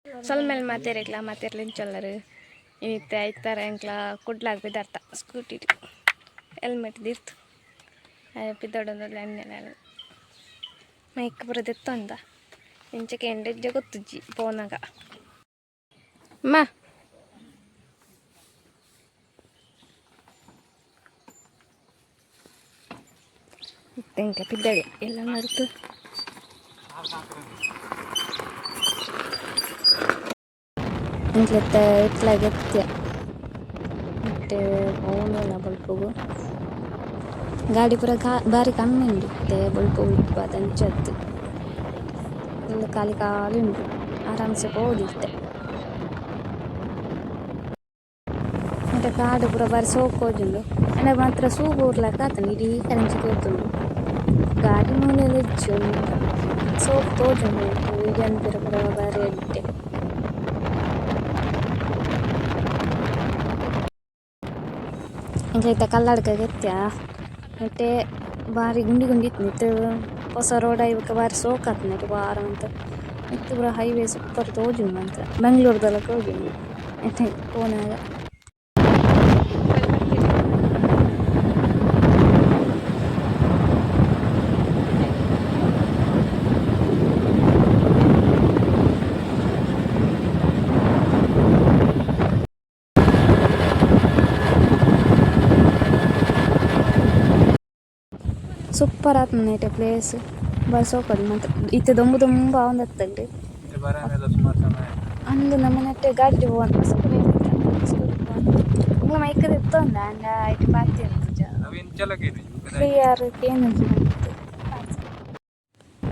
ಸೊಲ್ಮೆಲ್ ಮಾತೆರೆಗ್ಲ ಮಾತೆರ್ಲಿಂಚೊಲ್ಲರು ಇನಿತ್ತೆ ಐತಾರ ಎಂಕ್ಲ ಕುಡ್ಲಾಗ್ ಬಿದರ್ತ scooty helmet ದಿರ್ತು ಪಿದೊಡೊಂದು ಎಣ್ಣೆ mic ಪೂರ ದೆತ್ತೊಂದ ಇಂಚ ಕೆಂಡೆಜ್ಜ ಗೊತ್ತುಜ್ಜಿ ಪೋನಗ ಅಮ್ಮ. ಇತ್ತೆ ಎಂಕ್ಲ ಪಿದಡಿ ಎಲ್ಲ ನಡ್ತು. ಎಂಕ್ಲೆತ್ತ ಇತ್ಲಾಗ ಎತ್ಯ ಇತ್ತೆ ಪೋವೊಂದುಲ್ಲ ಬೊಲ್ಪುಗು ಗಾಡಿ ಪೂರ ಬಾರಿ ಕಮ್ಮಿ ಉಂಡು ಇತ್ತೆ ಬೊಲ್ಪು ಬೊಲ್ಪು ಆದ್ ಅಂಚ ಉಂದು ಖಾಲಿ ಖಾಲಿ ಉಂಡು ಆರಾಮ್ಸೆ ಪೋವೊಲಿ ಇತ್ತೆ. ನೆಟೆ ಕಾಡು ಪೂರ ಬಾರಿ ಸೋಕು ತೋಜುಂಡು ಆಂಡ ಮಾತ್ರ ಸೂ ಬೂರ್ಲೆಕ ಆತುಂಡು ಇಡೀ ಕರೆಂಚಿ ತೋತುಂಡು. ಗಾಡಿ ಮೂಲೆಲ ಇಜ್ಜಿ ಒಂಜಿಲ ಸೋಕು ತೋಜುಂಡು ಇಡೀ ಪಿರ ಪೂರ ಬಾರಿ ಎಡ್ಡೆ. ಎಂಕ್ಲ ಇತ್ತೆ ಕಲ್ಲಡ್ಕಗ್ ಎತ್ಯ ನೆಟೆ ಬಾರಿ ಗುಂಡಿ ಗುಂಡಿ ಇತ್ತಿನಿ ಇತ್ತೆ ಪೊಸ ರೋಡ್ ಆಯಿ ಬೊಕ ಬಾರಿ ಸೋಕು ಆತುಂಡು ನೆಟೆ ವಾರ ಮಾತ ಮಿತ್ತ್ ಪೂರ ಹೈವೇ ಸೂಪರ್ ತೋಜುಂಡು ಮಾತ್ರ ಬೆಂಗ್ಳೂರುದ ಲೆಕ ತೋಜುಂಡು ನೆಟೆ ಪೋನಗ. ಸೂಪರ್ ಆತುಂಡು ನೆಟೆ ಪ್ಲೇಸ್ ಬಾರಿ ಸೋಕು ಮಾತ್ರ ಇತ್ತೆ ದೊಂಬು ದೊಂಬು ಆವೊಂದಿತ್ತುಂಡು. ಅಂದ್ ನಮ ನೆಟೆ ಗಾಡಿಡ್ ಪೋವೊಂದು ನಿಕಲ್ನ ಮೈಕ್ ದೆತ್ತೊಂದ ಆಂಡ ಐಟ್ ಪಾತೆರ್ಪುಜ ಕ್ಲಿಯರ್ ಕೇನುಜಿ ಮಸ್ತ್.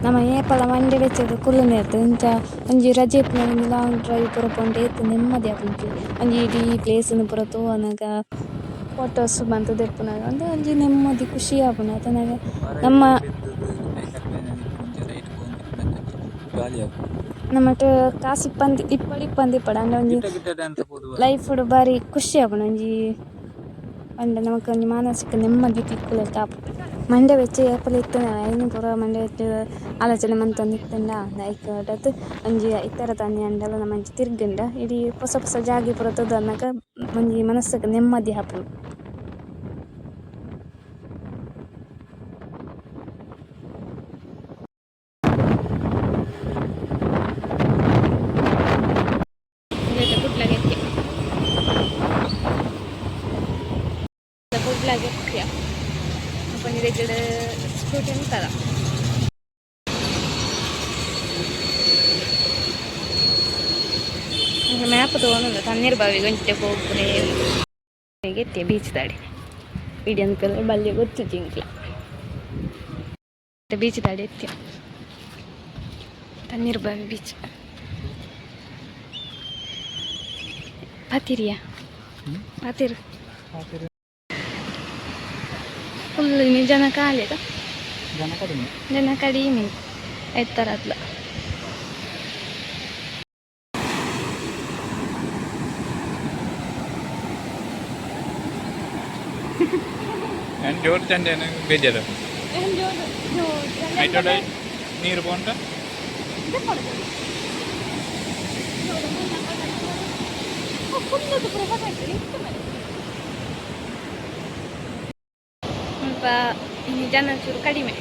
ನಮ ಏಪಲ ಮಂಡೆ ಬೆಚ್ಚಡ್ ಕುಲ್ಲುನೆರ್ದ್ ಇಂಚ ಒಂಜಿ ರಜೆ ಇಪ್ಪುನಗ ಒಂಜಿ ಲಾಂಗ್ ಡ್ರೈವ್ ಪೂರ ಪೋಂಡ ಏತ್ ನೆಮ್ಮದಿ ಆಪುಂಡು. ಒಂಜಿ ಇಡೀ ಪ್ಲೇಸ್ ನು ಪೂರ ತೂವನಗ ಫೋಟೋಸ್ ಮಂತ್ ದೆಪ್ಪುನಗ ಉಂದು ಒಂಜಿ ನೆಮ್ಮದಿ ಖುಷಿ ಆಪುಂಡು ಆತನಗ ನಮ್ಮ ನಮಟ್ ಕಾಸ್ ಇಪ್ಪಂದ್ ಇಪ್ಪಡ್ ಇಪ್ಪಂದೆ ಇಪ್ಪಡ್ ಆಂಡ ಒಂಜಿ ಲೈಫ್ ಡು ಬಾರಿ ಖುಷಿ ಆಪುಂಡು. ಒಂಜಿ ಪಂಡ ನಮಕ್ ಒಂಜಿ ಮಾನಸಿಕ ನೆಮ್ಮದಿ ತಿಕ್ಕುಲೆಕ ಆಪುಂಡು. ಮಂಡೆ ಬೆಚ್ಚ ಏಪಲ ಇತ್ತುಂಡ ಐನ್ ಪೂರ ಮಂಡೆ ಬೆಚ್ಚ ಆಲೋಚನೆ ಮಂತೊಂದು ಇತ್ತುಂಡ ಐಕಾದ್ ಒಂಜಿ ಐತಾರದಾನಿ ಆಂಡಲ ನಮ ಅಂಚ ತಿರ್ಗಂಡ ಇಡೀ ಪೊಸ ಪೊಸ ಜಾಗೆ ಪೂರ ತೂದು ಬನ್ನಗ ಒಂಜಿ ಮನಸ್ಸುಗ್ ನೆಮ್ಮದಿ ಆಪುಂಡು. ಕುಡ್ಲಗ್ ಎತ್ಯ ಕುಡ್ಲಗ್ ಎತ್ಯ ಒಂಜಿ ಸ್ಕೂಟಿ ಉಂತದ. ಮ್ಯಾಪ್ ತಗೊಂಡು ತಣ್ಣೀರ್ ಬಾವಿಗೆ ಒಂಜಿತೆ ಪೋಪುನೆ ಎತ್ಯ ಬೀಚ್ ದಾಡಿ ಇಡೀ ಅನ್ಕಲ್ಲ ಬಲ್ಯ ಗೊತ್ತುಜ್ಜಿ ಎಂಕ್ಲ. ಬೀಚ್ ದಾಡಿ ಎತ್ಯ ತಣ್ಣೀರ್ ಬಾವಿ ಬೀಚ್ ಪಾತಿರಿಯಾ ಪಾತಿರು ಫುಲ್ ಜನ ಖಾಲಿ ಅದ. ಜನ ಕಡಿಮೆ. ಜನ ಕಡಿಮೆ ಎತ್ತರದ್ಲ. ನಾನು ಜೋರು ಚಂಡ ಬೇಜಾರು ಐಟೋಡ ನೀರು ಪೋಂಟ. ಸ್ವಲ್ಪ ಇನ್ನು ಜನ ಚೂರು ಕಡಿಮೆ.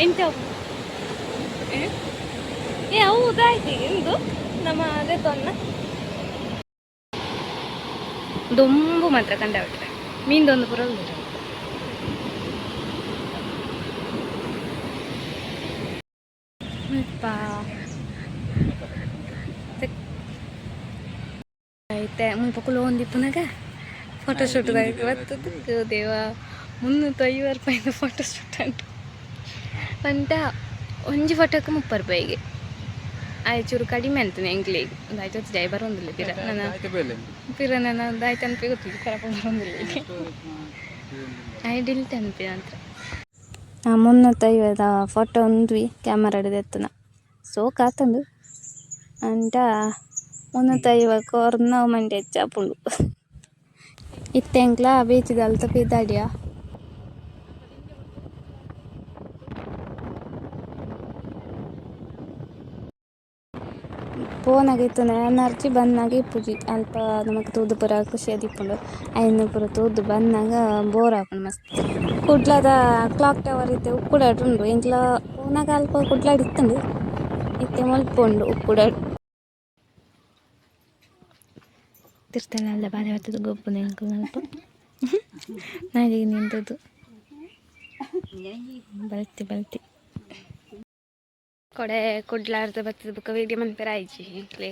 ಎಂತ ಏ ಹೌದಾಯ್ತು ಇಂದು ನಮ್ಮ ಅದೇ ತೊನ್ನ ದೊಂಬು ಮಾತ್ರ ಕಂಡ ಬಿಟ್ರೆ ಮೀನ್ದೊಂದು ಪುರ ಉಂಟು. ಮುಲ್ಪ ಐತೆ ಮುಲ್ಪ ಕುಲೊಂದಿಪ್ಪುನಗ ಫೋಟೋ ಶೂಟ್ ಬರ್ತದ. ದೇವ 350 ರೂಪಾಯಿಂದ ಫೋಟೋ ಶೂಟ್ ಉಂಟು ಪಂಡ ಒಂಜಿ ಫೋಟೋಕ್ಕೆ 30 ರೂಪಾಯಿಗೆ ಆಯ್ ಚೂರು ಕಡಿಮೆ ಅಂತಾನೆ ಎಂಕ್ಲೆಗ್. ಒಂದು ಆಯ್ತು ಜೈ ಬರೋಂದಿಲ್ಲ ಪಿರ ನನ್ನ ಪಿರ ನನ್ನ ಒಂದು ಆಯ್ತು ಅನ್ಪಿ ಗೊತ್ತಿಲ್ಲ ಕರಪ ಬರೋಂದಿಲ್ಲ ಆಯ್ ಡಿಲ್ಟ್ ಅನ್ಪಿ ನಂತರ 350ದ ಫೋಟೋ ಉಂದ್ವಿ ಕ್ಯಾಮರಾಡ್ ದೆತ್ತುನ ಸೋಕು ಆತುಂಡು ಆಂಡ 350 ಕೊರ್ನ ಮಂಡೆ ಎಚ್ಚ ಆಪುಂಡು. ಇತ್ತೆ ಎಂಕ್ಲ ಬೀಚ್ ದಲ್ತ ಪಿದಾಡಿಯ. ಪೋನಗ ಇತ್ತುನ ಎನರ್ಜಿ ಬನ್ನಗ ಇಪ್ಪುಜಿ. ಅಲ್ಪ ನಮಕ್ ತೂದು ಪೂರ ಖುಷಿ ಆದಿಪ್ಪುಂಡು. ಐನ್ ಪೂರ ತೂದು ಬನ್ನಗ ಬೋರ್ ಆಪುಂಡು ಮಸ್ತ್. ಕುಡ್ಲದ ಕ್ಲಾಕ್ ಟವರ್ ಇತ್ತೆ ಉಕ್ಕುಡಡ್ ಉಂಡು. ಎಂಕ್ಲ ಪೋನಗ ಅಲ್ಪ ಕುಡ್ಲಡ್ ಇತ್ತುಂಡು, ಇತ್ತೆ ಮುಲ್ಪ ಉಂಡು ಉಕ್ಕುಡಡ್. ತಿರ್ತಲ್ಲ ಬಾರಿ ಬರ್ತದೆ ಗೊಬ್ಬುನ ಎಂಕಲ್ನ ಅಲ್ಪ. ನಾಯಿಗೆ ನಿಂತದ್ದು ಬಲ್ತಿ ಬಲ್ತಿ ಕೊಡೆ ಕುಡ್ಲಾರ್ದ ಬತ್ತದ ಬೊಕ್ಕ ವೀಡಿಯೋ ಮನ್ಪೆರೆ ಆಯ್ಜಿ ಎಂಕ್ಲೆ.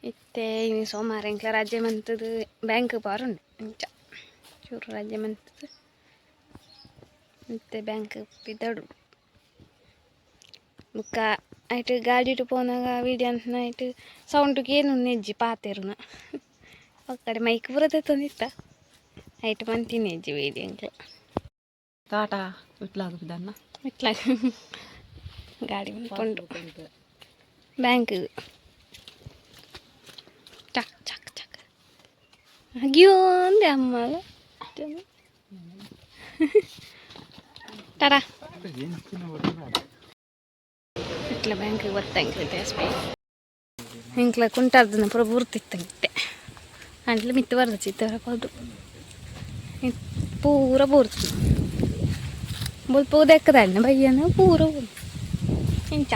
ಇತ್ತೆ ಇನಿ ಸೋಮವಾರ, ಎಂಕ್ಲ ರಜೆ ಮಂತದು ಬ್ಯಾಂಕ್ ಪಾರುಂಡು. ಅಂಚ ಚೂರು ರಜೆ ಮಂತದು ಇತ್ತೆ ಬ್ಯಾಂಕ್ ಪಿದಡು. ಬೊಕ್ಕ ಐಟ್ ಗಾಡಿಡ್ ಪೋನಾಗ ವೀಡಿಯೋ ಐಟ್ ಸೌಂಡ್ ಕೇನುನೆಜ್ಜಿ ಪಾತೆರುನ. ಒಕ್ಕಡೆ ಮೈಕ್ ಪೂರ ದೆತ್ತೊಂದಿತ್ತ, ಐಟ್ ಮಂತಿನೆಜ್ಜಿ ವೀಡಿಯೋ ಎಂಕ್ಲ. ಟಾಟಾ ವಿಟ್ಲಾಗ ಬಿದನ್ನ. ವಿಟ್ಲ ಗಾಡಿ ಮನ್ಪುಂಡು ಬ್ಯಾಂಕ್. ಚಕ್ ಚಕ್ ಚಕ್ ಅಗ್ಯೋ ಅಂದೆ ಅಮ್ಮಲ. ಟಾಟಾ. ಇಟ್ಲ ಬ್ಯಾಂಕಿಗೆ ಬರ್ತಾ ಎಂಕ್ಲ ಎಸ್ ಬಿ. ಎಂಕ್ಲ ಕುಂಟಾರ್ದನ ಪೂರ ಬೂರ್ತಿತ್ತಂತೆ. ಅಂಟ್ಲ ಮಿತ್ತು ಬರ್ದ ಚಿತ್ತ ಪೋದು ಪೂರ ಬೂರ್ತು. ಬೊಲ್ಪು ದೆಕ್ಕದಣ್ಣ ಬಯ್ಯನ ಪೂರ ಇಂಚ.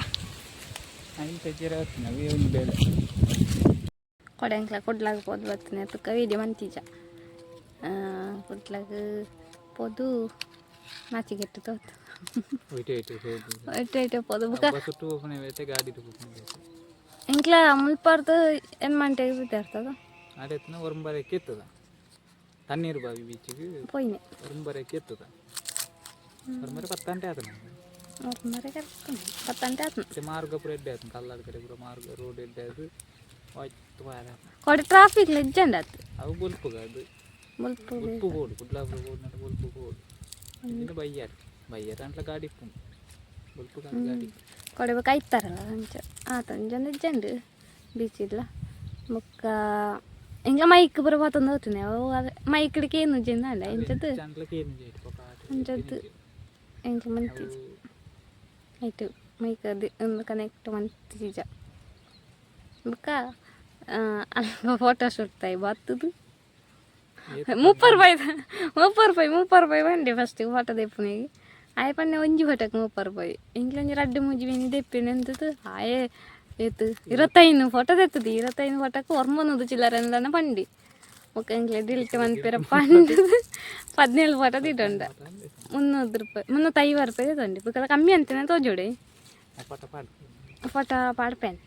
ಬೇಲೆ. ಕೊಡೆ ಎಂಕ್ಲ ಕುಡ್ಲಾಗ ಪೋದು ಬರ್ತನೆ ತುಕ್ಕ ವೀಡಿಯೋ ಮಂತಿಜ. ಕುಡ್ಲಾಗ ಪೋದು ನಾಚಿಗೆಟ್ಟು ತೋತು. ಒಯ್ಟೆ ಒಯ್ಟೆ ಹೋದು. ಒಟ್ಟೆ ಒಟ್ಟೆ ಪೋದು ಬುಕ್ಕ. ಬಸ್ ಪೋಪುನೆ ಬೇತೆ, ಗಾಡಿ ಪೋಪುನೆ ಬೇತೆ. ಎಂಕ್ಲ ಮುಲ್ಪಾರ್ದು ಏನ್ ಮಂಟೆ ಇರ್ತದ. ಆಡೆತ್ತನ ಒರಂಬರಕ್ಕೆ ಎತ್ತದ ತಣ್ಣೀರು ಬಾವಿ ಬೀಚಿಗೆ. ಪೋಯಿನೆ. ಒರಂಬರಕ್ಕೆ ಎತ್ತದ, ಒರಂಬರೆ 10 ಗಂಟೆ ಆತನ. ಒರಂಬರೆ ಕರೆಕ್ಟ್ 10 ಗಂಟೆ ಆತು. ಮತ್ತೆ ಮಾರ್ಗ ಪೂರ ಎಡ್ಡೆ ಆತು, ಕಲ್ಲಾದ ಕಡೆ ಪೂರ ಮಾರ್ಗ ರೋಡ್ ಎಡ್ಡೆ ಅದು ಆಯ್ತು ವಾರ. ಕೊಡೆ ಟ್ರಾಫಿಕ್ ಲೆಜ್ಜಂಡ್ ಆತು. ಅವು ಬೊಲ್ಪುಗ ಅದು. ಬೊಲ್ಪು. ಬೊಲ್ಪು ಬೋಡು, ಕುಡ್ಲಾಪುರ ಬೋಡು ನಟ ಬೊಲ್ಪು ಬೋಡು. ಇನ್ನು ಬಯ್ಯಾರ ಬಯ್ಯಾರ ಅಂಟ್ಲ ಗಾಡಿ ಇಪ್ಪುಂಡು, ಬೊಲ್ಪು ಗಾಡಿ ಗಾಡಿ. ಕೊಡೆ ಬೊಕ್ಕ ಐತಾರಲ್ಲ ಅಂಚ ಆತ ಅಂಚ ಲೆಜ್ಜಂಡ್ ಬೀಚ್ ಇಲ್ಲ. ಬೊಕ್ಕ ಎಂಕ್ಲ ಮೈಕ್ ಪೂರ ಪತ್ತೊಂದು ಹೋಗ್ತೀನಿ ಅವು ಮೈಕ್ ಕೇನು ಜಿಂದ ಇಂಚದ್ದು. ಅಂಟ್ಲ ಕೇನು ಜೈಟ್ ಪೊಕ. ಅಂಚದ್ದು ಎಂಕ್ಲ ಮಂತಿಜಿ ಐಟ್ ಮೈಕ್ ಅದು ಒಂದು ಕನೆಕ್ಟ್ ಮಂತಿಜ. ಬೊಕ್ಕ ಅಲ್ಪ ಫೋಟೋ ಶೂಟ್ ತಾಯಿ ಬತ್ತದು 30 ರೂಪಾಯಿ, 30 ರೂಪಾಯಿ, 30 ರೂಪಾಯಿ ಬಂಡೆ ಫಸ್ಟ್ ಫೋಟೋ ದೆಪ್ಪುನಿಗೆ. ಆಯೆ ಪನ್ನೆ ಒಂಜಿ ಫೋಟೋಕ್ಕೆ 30 ರೂಪಾಯಿ. ಎಂಕ್ಲ ಒಂಜಿ ರಡ್ಡ್ ಮೂಜಿ ಬೆನಿ ದೆಪ್ಪಿನ ಎಂತದು ಆಯೆ ಏತ್ 25 ಫೋಟೋ ದೆತ್ತದು. 25 ಫೋಟೋಕ್ಕೆ ಒರ್ಂಬನೂದು ಚಿಲ್ಲರೆ ಅಂದನ ಪಂಡಿ. ಬೊಕ್ಕ ಎಂಕ್ಲೆ ಡಿಲ್ಟ್ ಮನ್ಪೆರ ಪಂಡದು 17 ಫೋಟೋ ದಿಟ್ಟೊಂಡ. 300 ರೂಪಾಯಿ, 350 ರೂಪಾಯಿ ತಗೊಂಡು ಬೊಕ್ಕ ಕಮ್ಮಿ ಅಂತಾನೆ ತೋಜೋಡೆ. ಪಟ ಪಾಡ್. ಫೋಟೋ ಪಾಡ್ಪೇನೆ.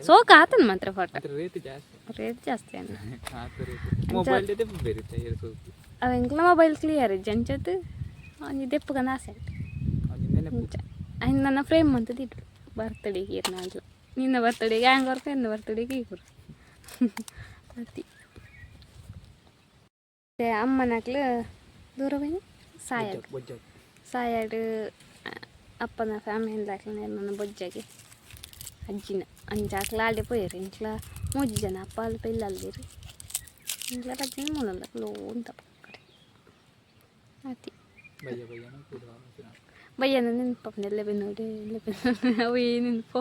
ಸೋಕ ಆತನ ಮಾತ್ರ ಫೋಟೋ. ಮಾತ್ರ ರೇಟ್ ಜಾಸ್ತಿ. ರೇಟ್ ಜಾಸ್ತಿ ಅನ್ನ. ಆತ ರೇಟ್ ಮೊಬೈಲ್ ಬೇರೆ ಸೋಕು. ಅವ ಎಂಕ್ಲ ಮೊಬೈಲ್ ಕ್ಲಿಯರ್ ಇಜ್ಜಿ, ಅಂಚದ್ದು ಒಂಜಿ ದೆಪ್ಪುಗನ ಆಸೆ ಉಂಟು. ಒಂಜಿ ನೆನಪು. ಅಂಚ ಐನ್ ನನ್ನ ಫ್ರೇಮ್ ಅಂತ ದಿಟ್ಟು ಬರ್ತಡೇಗೆ ಇರ್ನ ಅಂದ್ಲ. ನಿನ್ನ ಬರ್ತಡೇಗೆ ಹ್ಯಾಂಗ್ ಕೊರ್ಪ, ಎನ್ನ ಬರ್ತಡೇಗೆ ಈ ಕೊರು ಅತಿ. ಮತ್ತೆ ಅಮ್ಮನಕ್ಲು ದೂರ ಬನ್ನಿ ಸಾಯಡ್. ಬೊಜ್ಜ. ಸಾಯಡ್ ಅಪ್ಪನ ಫ್ಯಾಮಿಲಿ ನನ್ನ ಬೊಜ್ಜಗೆ ಅಜ್ಜಿನ ಅಂಚ ಅಕ್ಲ ಆಡೆ ಪೋಯೆರ್. ಎಂಕ್ಲ ಮೂಜಿ ಜನ, ಅಪ್ಪ ಅಲ್ಪ ಇಲ್ಲ ಅಲ್ದಿರು. ಎಂಕ್ಲ ಅಜ್ಜಿನ ಮೂಲಲ್ಲ ಲೋ ಅಂತ ಕಡೆ ಅತಿ. ಬಯ್ಯ ಬಯ್ಯನ ಕೂಡ. ಬಯ್ಯನ ನೆನಪಪ್ಪನ ಎಲ್ಲ ಬೆನ್ನೋಡೆ ಎಲ್ಲ ಬೆನ್ನೋಡೆ ಅವು ನೆನಪು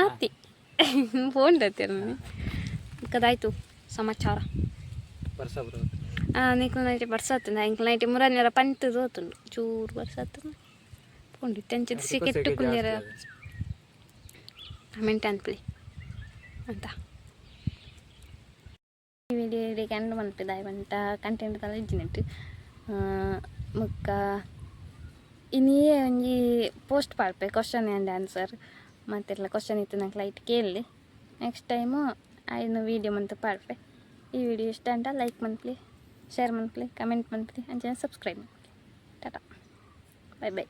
ಆತಿ ಫೋನ್ ನಾನು ಕದಾಯ್ತು ಸಮಾಚಾರ. ಬರ್ಸ ಬರೋದು. ನಿಕ್ಲು ನೈಟ್ ಬರ್ಸಾತಂದ. ಎಂಕ್ಲ ನೈಟ್ ಮುರನ್ನೆರ ಪಂತ್ ತೋತುಂಡು, ಚೂರು ಬರ್ಸಾತಂದ ಪೋಂಡು ತೆಂಚದ ಸಿಕೆಟ್ಟು ಕುಲ್ಯರ ಕಮೆಂಟ್ ಅನ್ಪಲಿ ಅಂತ. ಈ ವಿಡಿಯೋ ಕಂಡು ಮನ್ಪಿದಾಯ್ ಬಂಟ ಕಂಟೆಂಟ್ ತಲ ಇಜ್ಜಿನೆಟ್. ಬೊಕ್ಕ ಇನಿಯೇ ಒಂಜಿ ಪೋಸ್ಟ್ ಪಾಡ್ಪೆ, ಕ್ವಶನ್ ಆ್ಯಂಡ್ ಆನ್ಸರ್. ಮಾತೆರ್ಲ ಕ್ವಶನ್ ಇತ್ತು ನಂಗೆ ಲೈಟ್ ಕೇಳಿ. ನೆಕ್ಸ್ಟ್ ಟೈಮು ಐನು ವೀಡಿಯೋ ಮಂತ್ ಪಾಡ್ಪೆ. ಈ ವಿಡಿಯೋ ಇಷ್ಟ ಅಂತ ಲೈಕ್ ಮನ್ಪಲಿ, ಶೇರ್ ಮನ್ಪಲಿ, ಕಮೆಂಟ್ ಮನ್ಪಲಿ, ಅಂಚನೆ ಸಬ್ಸ್ಕ್ರೈಬ್ ಮನ್ಪಲಿ. Tata, bye bye.